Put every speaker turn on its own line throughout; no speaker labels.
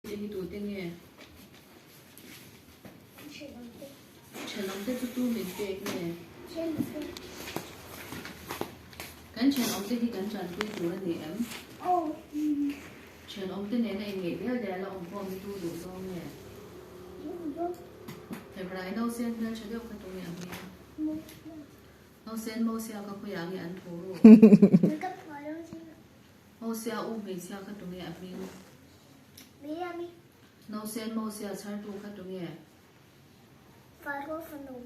Te hi tute nge? Thenawmte chu tu min pek nge? Kan thenawmte hi kan tanpui tur a ni em? Thenawmte nena inngeih dial dial a awm pawh mi tu duh zawng nge? Hebrai nausen hmeltha deuh kha tunge a hming? Nausen Mosia ka khawiah nge an thu ru? Mosia u hmeichhia kha tunge a hming?
Miriami.
Nausen Mosia chhartu kha tunge?
Faro fanu.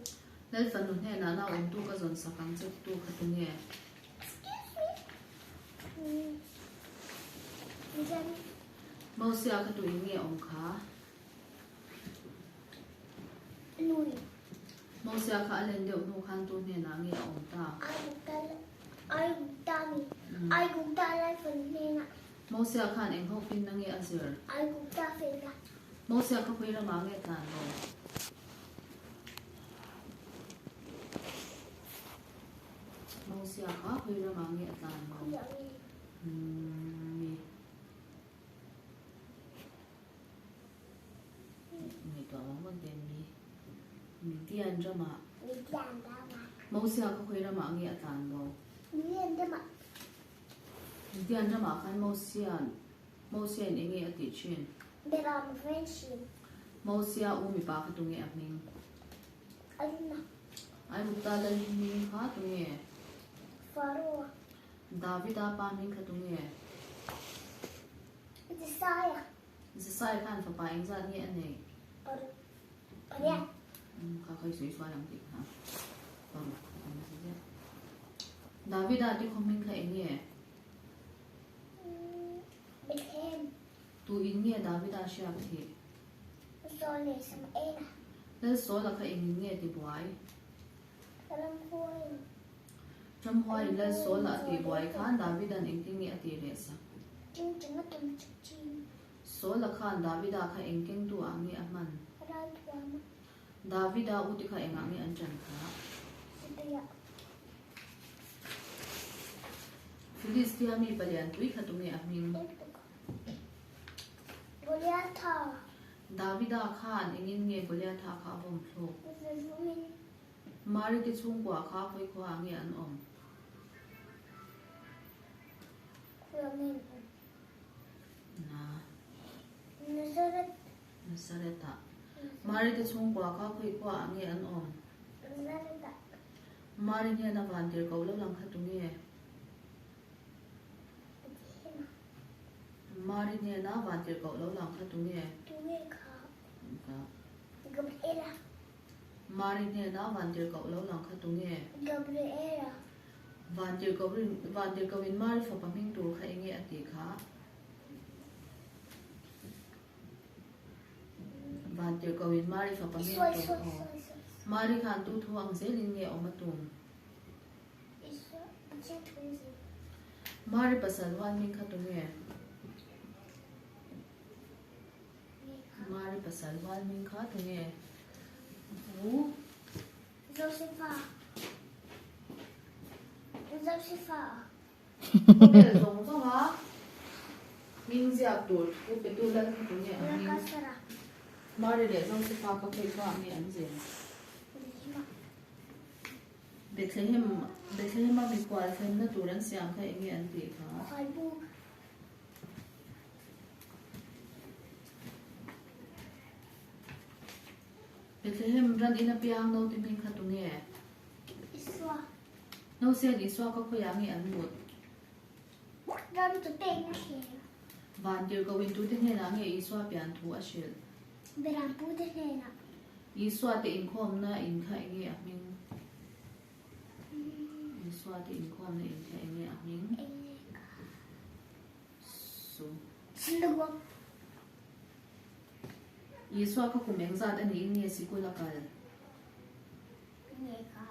Lal fanu hnenah nau awmtu ka zawn sak ang che titu kha tunge?
Excuse me. Miriami.
Mosia kha tu in nge awm kha?
Nui.
Mosia kha a len deuh hnu khan tu hnenah nge a awm ta?
Aigupta mi. Aigupta lal fanu hnenah.
Mosia khan eng ho finna nge a zir?
Aigupta finna.
Mosia kha khawi ramah nge tlan lo? Mosia kha khawi ramah nge a tlan lo? Mi. Ngaihtuah vang vang te mi. Midian ramah.
Midian ramah.
Mosia kha khawi ramah nge a tlan bo?
Midian ramah.
Midian ramah khan Mosia'n Mosia'n eng nge a tih thin?
Beram ven thin.
Mosia u mipa kha tunge a hming?
Aruna.
Aigupta lal hming kha tunge?
Faroa.
Davida pa hming kha tunge?
Jesaia.
Jesaia khan fapa engzat nge a nei?
Paruk. Pariat.
Kha kha i sawi sual ang tih kha. Paruk a ni si chiah. Davida te khaw hming kha eng nge?
Bethlehem.
Tu in nge Davida hriak thih?
Saul leh Samuela.
Lal Saula kha eng in nge ti buai?
Ramhuaiin.
Ramhuaiin Lal Saula a tih buai khan Davida'n engtin nge a tih reh sak?
Chingcheng a tum chuk chin.
Saula khan Davida kha eng kengtu ah nge a hman?
Ralthuama.
Davida u te kha engah nge an ṭan phah?
Sibeah.
Filistia mi palian pui kha tunge a hming?
Goliatha.
Davida khan engin nge Goliatha kha a vawm thluk?
Zezumin.
Mari te chhungkua kha khawi khuaah nge an awm?
Khuaah nge an awm?
Na.
Nazareth.
Nazareth-ah. Mari te chhungkua kha khawi khuaah nge an awm?
Nazareth-ah.
Mari hnena van tir ko lo lang kha tu nge? Mari hnena van tir ko lo lang kha tu nge?
Tu nge kha? Gabriela.
Mari hnena van tir ko lo lang kha tu nge?
Gabriela.
Van tir ko van tir ko in Mari fapa hming tur kha enge a tih kha? Van tir ko in Mari fapa hming tur aw. Mari khan tu thu ang zelin nge awm a tum? Mari pasal huan hming kha tu nge? Mari pasal huan hming kha tu nge? Pu.
Josefa. Josefa.
Khawvel zawng zawnga hming ziak tur thu petu lal kha tunge a hming? Mari leh Josefa ka phei chuah nge an zin? Bethlehem Bethlehem a mikhual thlenna tur an siam kha enge an tih kha? Bethlehem ran in apiang naute hming kha tunge?
Isua.
Nausen Isua ka khawiah nge an mut?
Ram chu pek na hre.
Van tirhkoh in tute hnenah nge Isua pian thu a hrilh?
Beram pute hnenah.
Isua te inkhawmna in kha enge a hming? Isua te inkhawmna in kha enge a hming?
Enge kha?
Su.
Synagogue.
Isua kha kum engzat a niin nge sikul a kal?
Nge kha?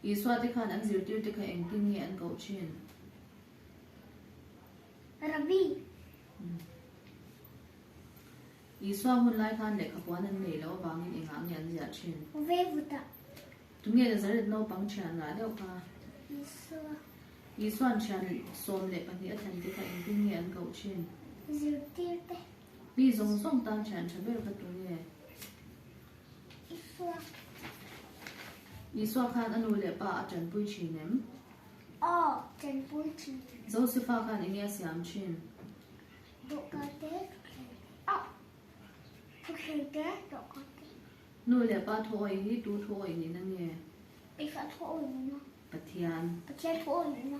Isua te khan an zirtir te kha engtin nge an koh thin?
Rabbi.
Isua hun lai khan lehkhapuan an nei loh avangin engah nge an ziah thin?
Vevutah.
Tunge Nazareth naupang thian ngah deuh kha?
Isua.
Isua'n thian 12 a thlen te kha engtin nge an koh thin?
Zirtirte.
Mi zawng zawng tan thian tha ber kha tunge?
Isua.
Isua khan a nu leh pa a tanpui thin em?
Aw, tanpui thin.
Josefa khan enge a siam thin?
Dawhkan te, thutthleng te. Aw, thutthleng te, dawhkan te.
Nu leh pa thu awih hi tu thu awih nihna nge?
Pisa thu awih nihna.
Pathian.
Pathian thu awih nihna.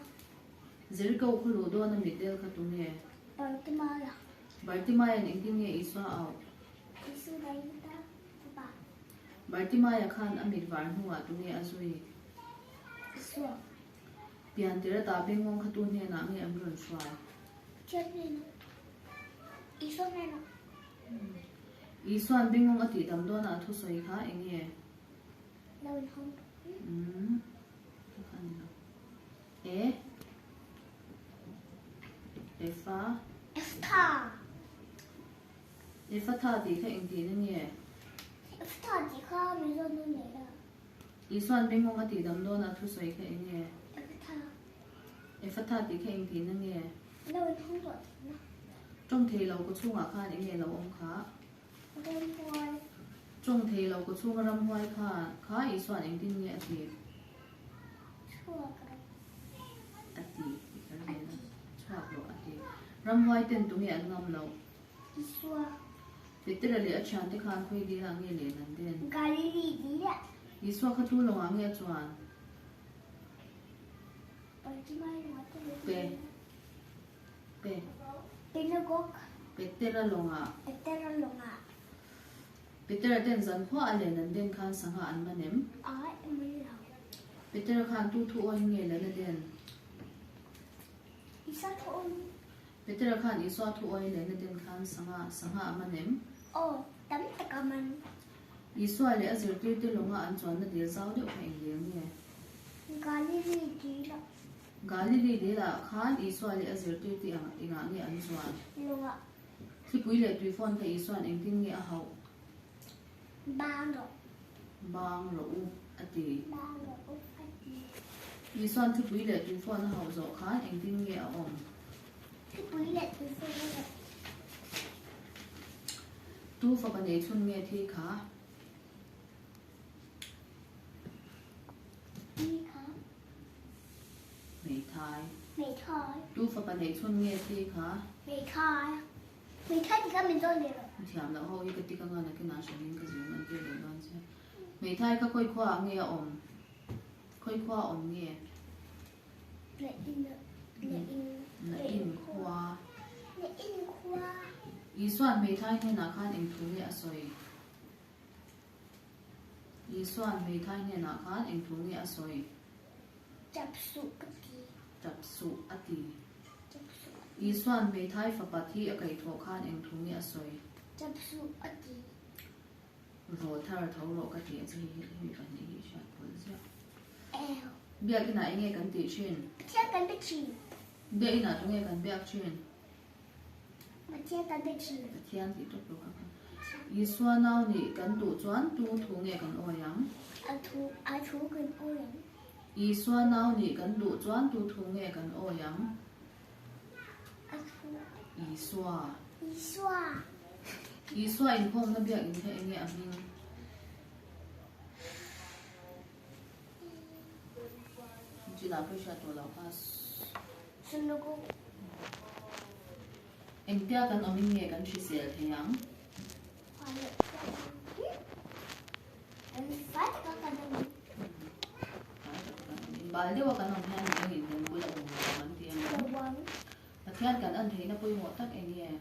Jericho khaw luh dawn a mitdel kha tu nge?
Bartimaia.
Bartimaia'n engtin nge Isua a auh?
Isu Davida fapa.
Bartimaia khan a mit var hnuah tu nge a zui?
Isua.
Pian tir ata bengngawng kha tu hnenah nge an rawn hruai?
Pathian hnenah. Isua hnenah.
Isua'n bengngawng a tihdam dawnah a thusawi kha eng nge?
Lo in hawng.
Umm. Kha ni lo. E. Efa.
Eftha.
Efatha tih kha engtihna nge?
Eftha tih kha Mizo nu nei la.
Isua'n bengngawng a tihdam dawnah a thusawi kha eng nge?
Efatha.
Efatha tih kha engtihna nge?
Lo in hawng tawh tihna.
Tawng thei lo kaw chhungah khan eng nge lo awm kha?
Ramhuai.
Tawng thei lo kaw chhunga ramhuai kha kha Isua'n engtin nge a ti?
Chhuak rawh.
A ti tih ka ring a. Chhuak rawh a ti. Ramhuai ten tunge an ngam loh?
Isua.
Petera leh a thiante khan khawi dilah nge len an den?
Galili dilah.
Isua kha tu lawngah nge a chuan? Pe. Pe.
Pinagog.
Petera lawngah.
Petera lawngah.
Petera ten zan khua a len an den khan sangha an man em?
Ai, man lo.
Petera khan tu thu awin nge len a den?
Isua thu awin.
Petera khan Isua thu awin len a den khan sangha sangha a man em?
Aw, tam tak a man.
Isua leh a zirtirte lawnga an chuanna dil zau deuh kha eng dil nge?
Galili dilah.
Galili dilah khan Isua leh a zirtirte ang engah nge an chuan?
Lawngah.
Thlipui leh tuifawn kha Isua'n engtin nge a hauh?
Bang rawh.
Bang rawh u, a ti.
Bang rawh u, a ti.
Isua'n thlipui leh tuifawn a hauh zawh khan engtin nge a awm?
Thlipui leh tuifawn a hauh.
Tu fapa nei chhun nge thi kha?
Thi kha.
Hmeithai.
Hmeithai.
Tu fapa nei chhun nge thi kha?
Hmeithai. Hmeithai ti kha min zawn ve rawh.
Thiam loh ho hi ka tik anga nakin ah hran in ka zir man tir leh dawn che. Hmeithai kha khawi khua ah nge a awm? Khawi khua a awm nge?
Na in na in
na in khua.
Na in khua.
Isua'n hmeithai hnenah khan eng thu nge a sawi? Isua'n hmeithai hnenah khan eng thu nge a sawi?
Tap suh ka ti.
Tap suh a ti.
Tap suh a ti.
Isua'n hmeithai fapa thi a kaihthawh khan eng thu nge a sawi?
Tap suh a ti.
Raw thar tho rawh ka ti a che hei hemi pahnih hi i hriat pawlh ziah.
Ew.
Biakinah eng nge kan tih thin?
Pathian kan be thin.
Biakinah tunge kan biak thin?
Pathian kan be thin.
Pathian tih tawp lo kha kan. Isua nau nih kan duh chuan tu thu nge kan awi ang?
A thu a thu kan awi ang.
Isua nau nih kan duh chuan tu thu nge kan awi ang?
A thu.
Isua.
Isua.
Isua inkhawmna biak in kha enge a hming? Chila pawh i hriat tawh loh kha.
Synagogue.
Engtia kan awmin nge kan hrisel thei ang? Bal deuha kan awm hian mi engin kan bula awm lo ang an ti a ni. Pathian kan en theihna pawimawh tak eng nge?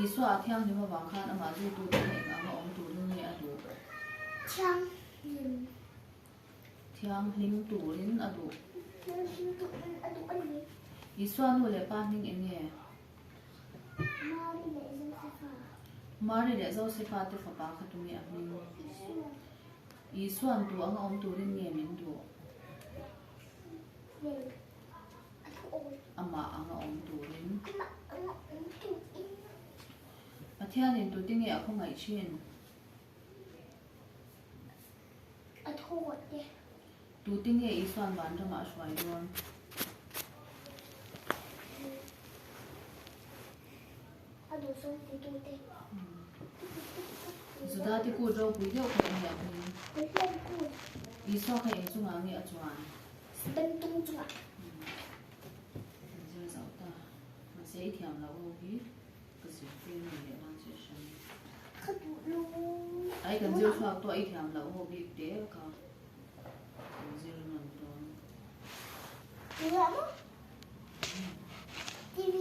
Isua a thianghlim avang khan amah zuitute kha eng anga awm turin nge a duh? Thianghlim turin a duh. Isua nu leh pa hming eng nge? Mari leh Josefa te fapa kha tunge a hming? Isua'n tu anga awm turin nge min duh? Amah anga awm turin. Pathianin tute nge a khawngaih thin?
A thawt te.
Tute nge Isua'n vanramah a hruai dawn?
A duhzawng ti tu te.
Juda te kut ropui deuh kha eng nge a hming? Isua kha eng chungah nge a chuan?
Bengtung chungah.
Kan zir zauh ta. Mahse i thiam loh ho hi ka zirtir ni leh dawn che hran.
Ka duh lo.
Ai kan zir chhuak tawh i thiam loh ho bik te ka kan zir nawn dawn.
Tih maw? TV.